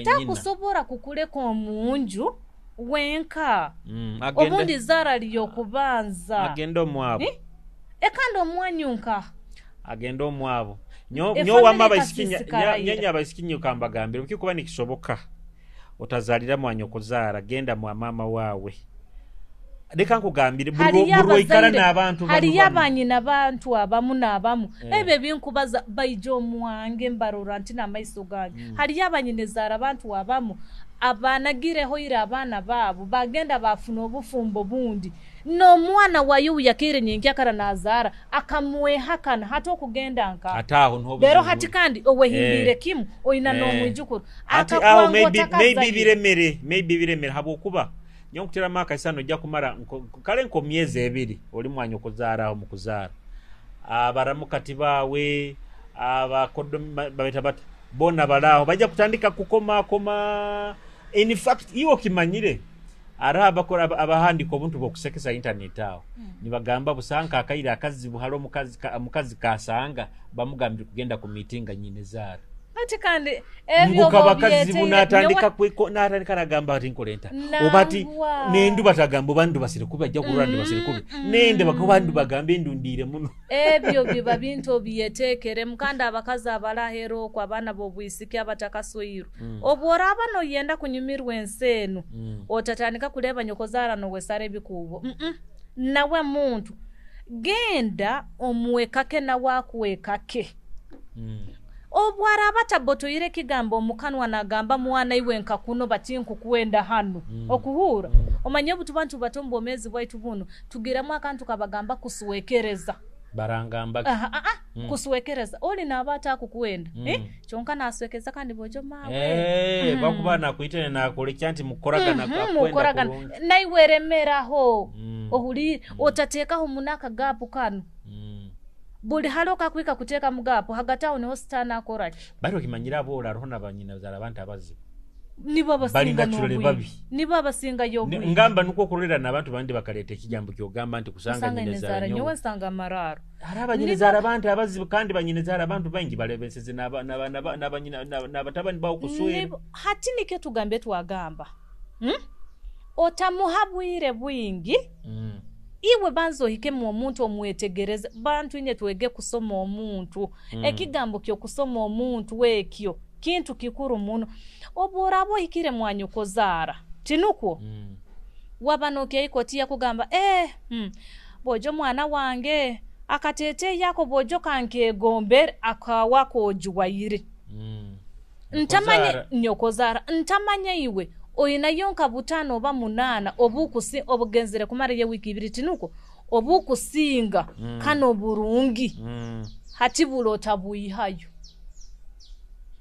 takusobora kukuleka omunju wenka obundi zara lyokubanza agenda omwabo ekandi omwanyu nka agenda omwabo nyo wama nyenya abaisikinyo kambagambire ukikuba nikisoboka otazalira mwanyokuzaara genda mwa mama wawe reka nkugambire burwoikara n'abantu hali abanyina bantu abamu n'abamu ebyo binkubaza baija omwange mbarora nti n'amaiso gange hali abanyinezara abantu abamu abanagireho ira abaana baabo bagenda bafuna obufumbo bundi n'omwana wayo yakire nyenkyakara nazaara akamwehakana hati okugenda nka ataho rero hati kandi owehimbire kimu oyina n'omwijukuru akakwanga maybe biremere maybe biremere habwokuba nyonkutera maka isano ojja kumara kale nko myezi ebiri oli mwanyokuzaara aho mukuzaara abaramukati bawe abakodomi babeta bata bona balaho bajja kutandika kukoma koma. In fact iwo kimanyire ara abakora abahandika obuntu bw'okusekesa internet aho nibagamba busanka akaira akazibu halo omukazi kasanga bamugambire kugenda ku meeting nyine zaara ati kandi ebyo bakazibu natandika kwiko natandika nagamba ati nkolenta obati nendu batagamba bandu basire kuba ajja kulwa ndu basire kubi nende bakabandu bagambe ndundire muno ebyo biba bintu obyetekere mukanda abakazi abalahero kwa abaana b'obwisiki abatakasweiru obworaba noyenda kunyumirwa ensi eno otatandika kuleba nyokozaara nowesara ebikubo nawe muntu genda omwekake nawe akwekake obwaraba tabotoire kigambo omukanwa nagamba mwana iwe nkakuno batinkukwenda hano okuhura omanye obutu bantu bato mbomezi bwaitu buno tugiramu akantu kabagamba kuswekereza barangamba kuswekereza oli nabata akukwenda kyonka naswekeza kandi bojo mawe bakuba nakuitene nakolekya nti mukoragana akwenda naiweremeraho ohuli otatekaho munaka gapu kano buli halo kakwika kuteka mugapo hagati aho niho sitana akoraki bari okimanyira abo roho n'abanyina zara abantu abazibu nibo abasinga nibo abasinga yo ngamba nuko kurera n'abantu bandi bakaleta ekijambo kyogamba nti kusanga nyine zara nyowe nsanga amararo hari abanyine zara abantu abazibu kandi banyine zara abantu bangi balebeseze n'abanyina n'abatabani bawo kuswera hati nikyo tugambe twagamba otamuha bwire bwingi iwe banzo ohikemu omuntu omwetegereze bantu ine twege kusoma omuntu ekigambo kyo kusoma omuntu ekyo kintu kikuru muno oboraba ohikire mwanyokozaara tinukwo waba nokyaikotiya kugamba bojo mwana wange akatete yako bojo kankegombere akawakojuwaire ntamanye nyokozaara ntamanye iwe oyina yonka butano oba munana obukusi obugenzere kumara ye wiki ibiri tinuko obukusinga kano burungi hati bulota buyihayo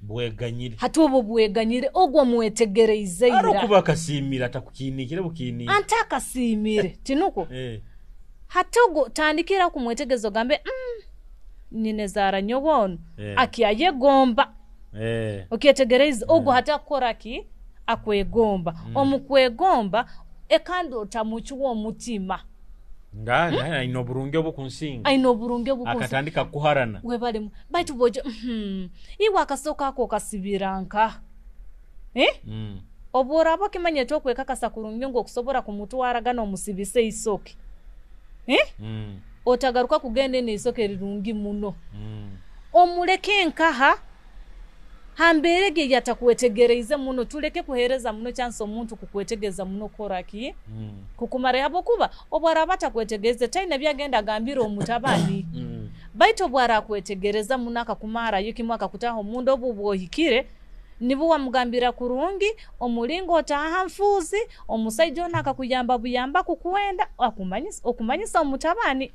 bweganyire hati obu bweganyire ogwo mwetegereize ira arokuba kasimira atakukinikire bukini antakasimire tinuko hati ogwo tandikira kumwetegezo gambe nyine zara nyowono akiyayegomba okyetegereize ogwo hatakora ki akwegomba omukwegomba ekandi otamuchuwa omutima nga aina oburungi obukunsinga aina oburungi obukunsinga akatandika kuharana webale baitu bojo iwe akasoka ako kasibiranka Obu oraaba okimanyire tokwekakasa kurungi ngu okusobora kumutwara gana omusibise isoke, otagaruka kugenda eno isoke rirungi muno. Omuleke nkaha hambeera egi eyatakwetegereize muno. Tuleke kuheereza muno chance omuntu kukwetegereza muno kukora ki, kukumara, habwokuba obu araaba atakwetegereze taine byagenda agambire omutabani. Baitu obu arakwetegereza muno akakumarayo kimu akakutaha omunda, obu bwohikire nibwo wamugambira kurungi omulingo otaaha nfuuzi, omusaija ono akakuyamba buyamba kukwenda okumanyisa omutabani.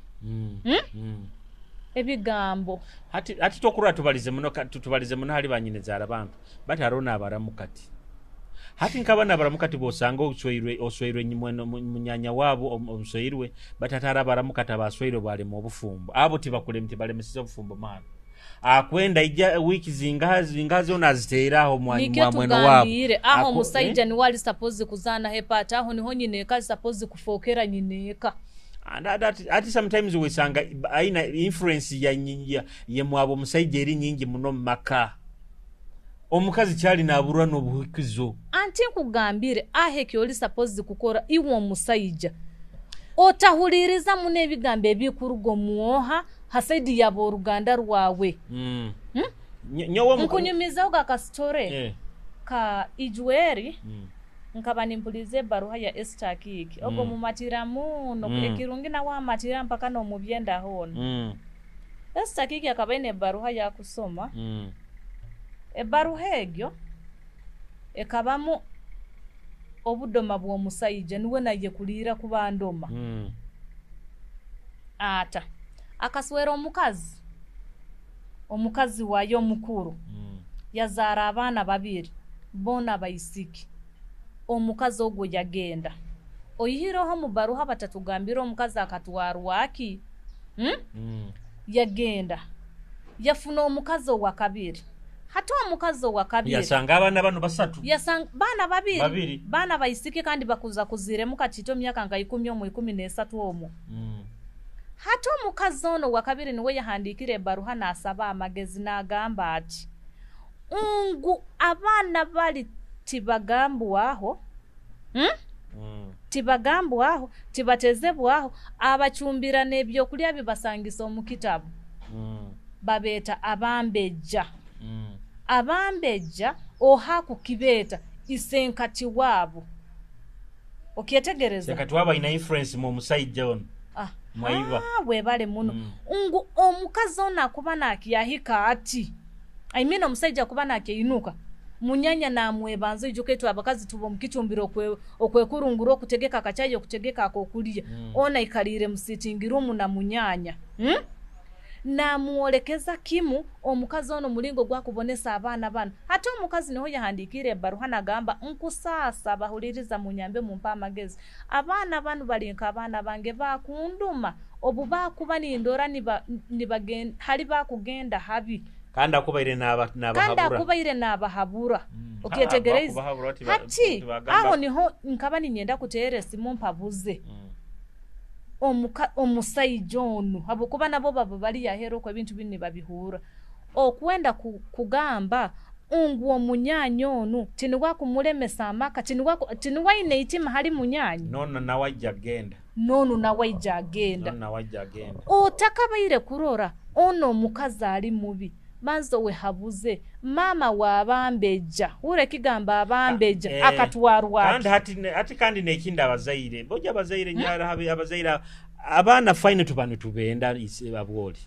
Ebigambo hati tokurora tubalize muno, tubalize muno hali banyinizaara bantu, bati hariho n'abaramu kati. Hati nk'abaana abaramu kati bosanga osweirwe munyanya waabo omusweirwe, bati hati hariho abaramu kati abasweirwe balema obufumbo. Abo tibalemesize obufumbo mahano. Akwenda ija wiki zingaha zona aziteera aho Nikyo mweno wabo. Tugambire aho omusaija niwe ali supposed kuzaana hepata, aho niho nyineeka ali supposed kufookera nyineeka. And ati sometimes wesanga aina influence ya mwabo omusaija eri nyingi muno mu maka. Omukazi kyali naburwa n'obuhikizo. Anti nkugambire aho ekyo oli supposed kukora iwe omusaija. Otahuliriza muno ebigambo ebikuruga omwoha hasaidi y'aboruganda rwawe. Nkunyumizaho akasitore ka Ijweri. Nkaba nimpuliza ebaruha ya Esther Kiki. Ogwo mumatira muno, ekirungi nawe amatira mpaka n'omubyenda hoona. Esther Kiki akaba aine ebaruha yakusoma. Ebaruha egyo ekabamu obudoma bw'omusaija niwe nayekuliira kuba ndoma. Ata akaswera omukazi wayo omukuru, yazaara abaana babiri boona baisiki. Omukazi ogwo yagenda oyihireho omu baruha batatugambira omukazi akatwarwaki. Yagenda yafuna omukazi owa kabiri. Hati omukazi owa kabiri yasanga abaana bano basatu, yasanga baana babiri, baana baisiki kandi bakuza kuziremu katito myaka nka 10 omu 13 omwo. Hati omukazi ono wa kabiri niwe yahandikire ebaruha nasaba amagezi n'agamba ati ngu abaana bali tibagambwaho, tibagambwaho, tibatezebwaho, abacumbira n'ebyokulya bibasangisa omu kitabu. Babeeta abambeja. Abambeja oha kukibeeta isenkati waabo. Okyetegereza? Senkati waabo aina influence mu musaija ono. Mwaiba. Webale muno. Ngu omukazi ono akuba nakyahika ati, I mean omusaija akuba nakyainuka, munyanya namwebanza. Ijuka itwe abakazi tuba omukicumbiro okwekurungura, okutegeka akacaayi, okutegeka akokulya. Ono aikalire mu sitting room na munyanya. Namwolekeza kimu omukazi ono mulingo gwakubonesa abaana bano. Hati omukazi niho yahandikire ebaruha nagamba nkusaasa bahuliriza munyambe mumpa amagezi. Abaana bano bali nk'abaana bange bakunduma obu bakuba nindora hali bakugenda habi. Kandi akubaire n'abahabura. Kandi akubaire n'abahabura. Okyetegereza? Hati aho niho nkaba ninyenda kuteera esimu mpabuze. Omusaija onu habwokuba nabo baba bali yaheera okwo ebintu binu nibabihurra. Okwenda kugamba ngu omunyanya onu tiniwe akumulemesa amaka, tiniwe aine eitima hali munyanya. Nono nawe ajja agenda. Nono nawe ajja agenda. Nono nawe ajja agenda. Otakabaire kurora ono omukazi ali mubi, banza owehabuze mama wabambeja, hure ekigamba abambeja, akatwarwa. Kandi hati kandi nekindi abazaire, boja abazaire nyara abazaire abaana fine tuba nitubenda abwoli.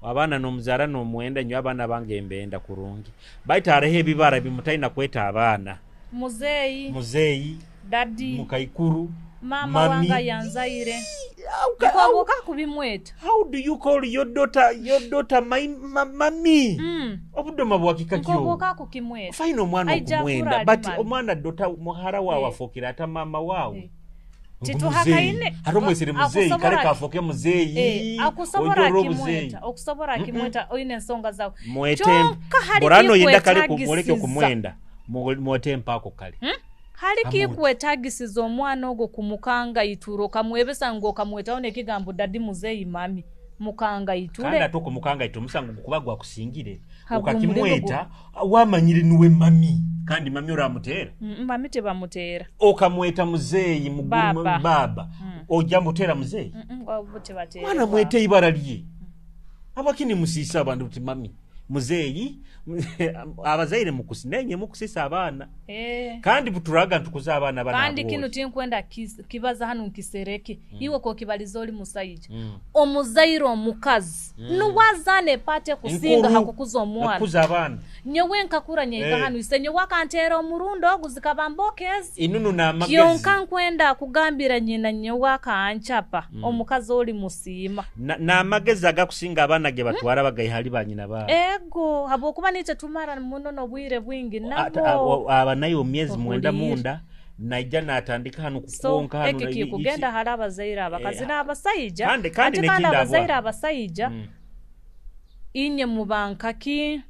Abaana n'omuzaara n'omwenda, nyo abaana bange mbenda kurungi. Baitu hariho ebibara bimutaina kweta abaana. Muzeeyi. Muzeeyi. Daddy. Mukaikuru. Mama wanga yanzaire. Nkoboka kubimweta. How do you call your daughter my mami? Obudoma bwakika kyo. Nkoboka kukimweta. Fine omwana okumwenda, but omwana daughter muhara wawe afokera ata mama wawe. Tituhakaine. Haro mwesere muzeeyi kale kafoke muzeeyi. Akusobora kimweta, okusobora kimweta oine ensonga zawe. Mwete. Borano yenda kale kumwoleke okumwenda. Mwete mpako kale. Hali kikwetagisiza omwana ogwo kumukanga ituro kamwebesa ngo kamwetaho nekigambo dadi muzeeyi mami. Mukangaiture. Kandi ate okumukangaitura omusango gukuba gwakusingire, okakimweta wamanyire niwe mami, kandi mami oramuteera? Mami tibamuteera. Okamweta muzeeyi Baba. Baba. Ojja muteera muzeeyi? Abo tibateerebwa. Mwana mwete ibara lye. Habwaki nimusiisa abantu buti mami muzeeyi? Abazaire nenye mukusisa abaana. Kandi buturaga ntukuza abaana bana. Kandi kinu tinkwenda kibaza hanu nkisereke. Iwe kokibaliza oli musaija. Omuzaire omukazi nuwazaana epaati ekusinga hakukuza omwana. Kukuza abaana. Nyowe nkakura nyaika hanu ise nyowe akanteera omurundo ogu zikaba mbokeezi. Inunu n'amagezi. Kyonka nkwenda kugambira nyina nyowe akanchapa omukazi oli musiima. N'amagezi agakusinga abaana ge batwara bagaiha hali banyina baabo. Ego, habwokuba niitwe tumara muno n'obwire bwingi nabo. Aba naye omu myezi 9 munda naija natandika hanu kukwonka hanu. Eki kikugenda hali abazaire abakazi n'abasaija. Kandi Ate kandi n'ekindi abazaire abasaija inye muba nkaki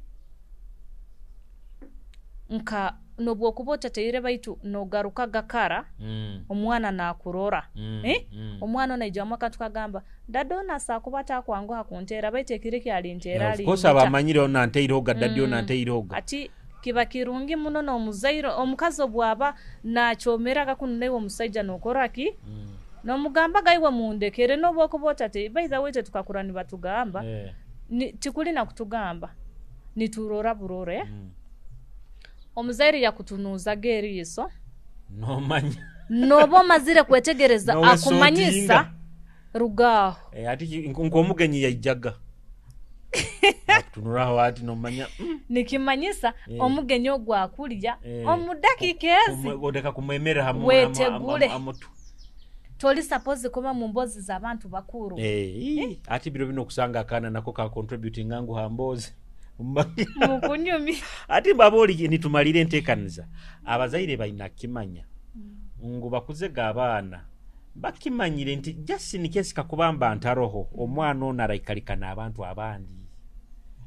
nka nobwokuba otateire baitu nogaruka gakara omwana nakurora. Omwana onaijwamu akantu kagamba dada ono asakuba atakwanguha kunteera baitu ekiro kyalinteera Of course abamanyire ono anteirehoga dadi ono anteirehoga. Ati kiba kirungi muno n'omuzaire omukazi obwaba nakyomeraga kunu naiwe omusaija nokora ki? Nomugambaga iwe mundekere nobwokuba otate by the way tukakura nibatugamba tikulina kutugamba niturora burore. Omuzaire yakutunuuzaga eriiso nomanya noba omazire kwetegereza akumanyisa rugaho. Ati nk'omugenyi yaijaga akutunuraho ati nomanya nikimanyisa omugenyi ogwo akulya omudakiika ezi odeka kumwemerera wetegule. Toli suppose kuba mu mbozi z'abantu bakuru. Ati biro bino okusanga akaana nako ka contributing ngu ha mbozi mukunyumi. Ati mbaboli nitumalire enteekaniza abazaire balina kimanya ngu bakuzega abaana bakimanyire nti just in case kakubamba ntaroho omwana ono araikarikana abantu abandi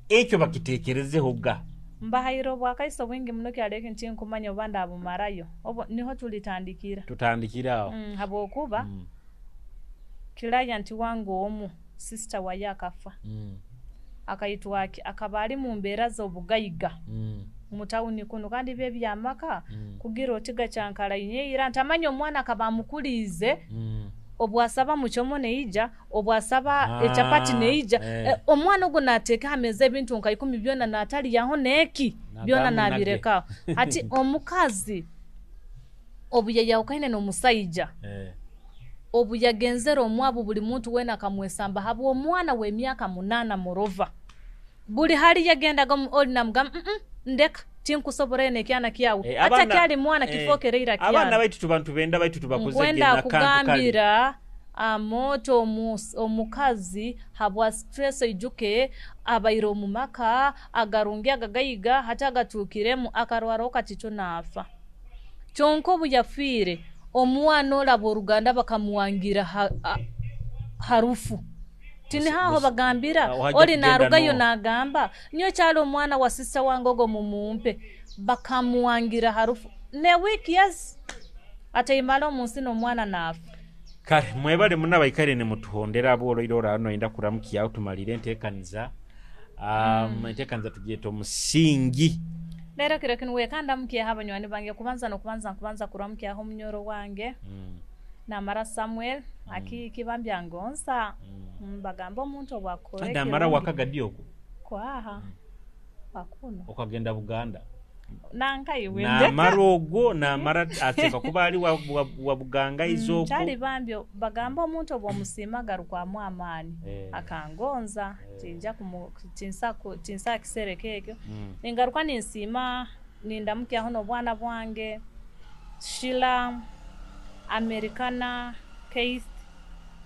ekyo bakitekerezeho ga. Mbahaire obwakaiso bwingi muno kyaleki nti nkumanya oba ndabumarayo obo niho tulitandikira tutandikira aho habwokuba client wange omu sister waye akafa akaitwaki akaba ali mu mbeera z'obugaiga mu tawuni kuno kandi bye byamaka kugira otiga kyankalainyeira ntamanya omwana akaba amukuliize obwasaba muchomo neija obwasaba echapati neija omwana ogwo nateeka hameza ebintu nka 10 byona nataliyaho neki byona nabirekaho. Ati omukazi obu yayawukaine n'omusaija obu yagenzera omwabu buli muntu wena akamwesamba habw'omwana w'emyaka 8 murova buli hali yagendaga oli namugamba ndeka tinkusobora nekyana kyawe ata kyali mwana kifokereira kyana. Abaana baitu tubantu benda baitu tubakuze nkwenda kugambira amoto omukazi habwa stress ijuke abaire omumaka agarungi agagaiga hata agatukiremu akarwara okaticho nafa. Kyonka obu yafiire omwana olaba oruganda bakamuwangira harufu tinihaho bagambira oli narugayo nagamba nyo kyali omwana wa sister wange ogo mumumpe bakamuwangira harufu ne wiki yes ataimala omunsi n'omwana nafa. Kale mwebale muna baikare ne mutuhondera aboro ira hano enda kuramukiya tumalire enteekaniza enteekaniza tugyeta omusingi. Lero kiro kinu wekanda mukiya abanywani bange kubanza no kubanza kuramukiya omunyoro wange Namara Samuel akikibambya ngonsa bagamba omuntu obwakore Namara wakagadi oku kwaha wakuno okagenda Buganda nanka iwe Namara ogwo Namara ateka kuba ali wa Buganga izoko kyali bambyo bagamba omuntu obwomusiima garukwamu amaani akangonza tinja tinsa kisereke ekyo ningaruka ninsiima nindamukyaho n'obwana bwange Sheila, Americana, Keith,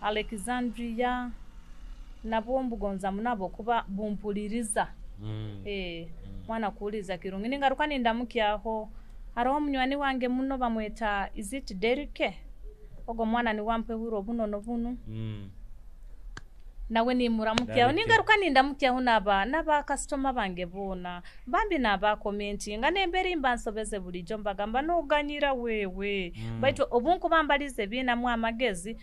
Alexandria nabo mbugonza munabo kuba bumpuliriza mwana kuuliza kirungi ningaruka nindamukyaho hariho omunywani wange muno bamweta is it Derike ogwo mwana niwampehura obunono bunu nawe nimuramukyaho ningaruka nindamukyaho naba customer bange boona bambi naba commentinga nemberi mbansobeze bulijjo mbagamba noganyira wewe baitu obunkuba mbalize binamu amagezi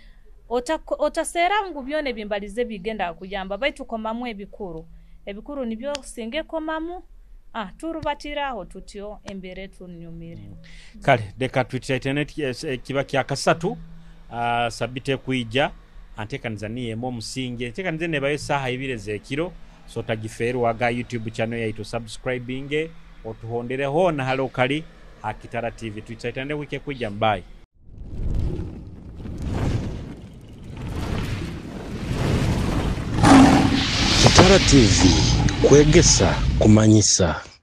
Otaseera ngu byona ebimbalize bigenda kuyamba, baitu komamu ebikuru. Ebikuru nibyo singa ekomamu, turubatiraho tutyo embeera etunyumire. Kale leka twitaitane kiba kya kasatu sabiti ekwija antekaniza niyo emu omusingi entekaniza nebayo esaaha 2 ez'ekiro, so tagifeerwaga. YouTube channel yaitu subscribinge otuhondere hoona hali okali ha Kitara TV. Twitaitane wiki ekwija, mbayi. Kitara TV, kwegesa, kumanyisa.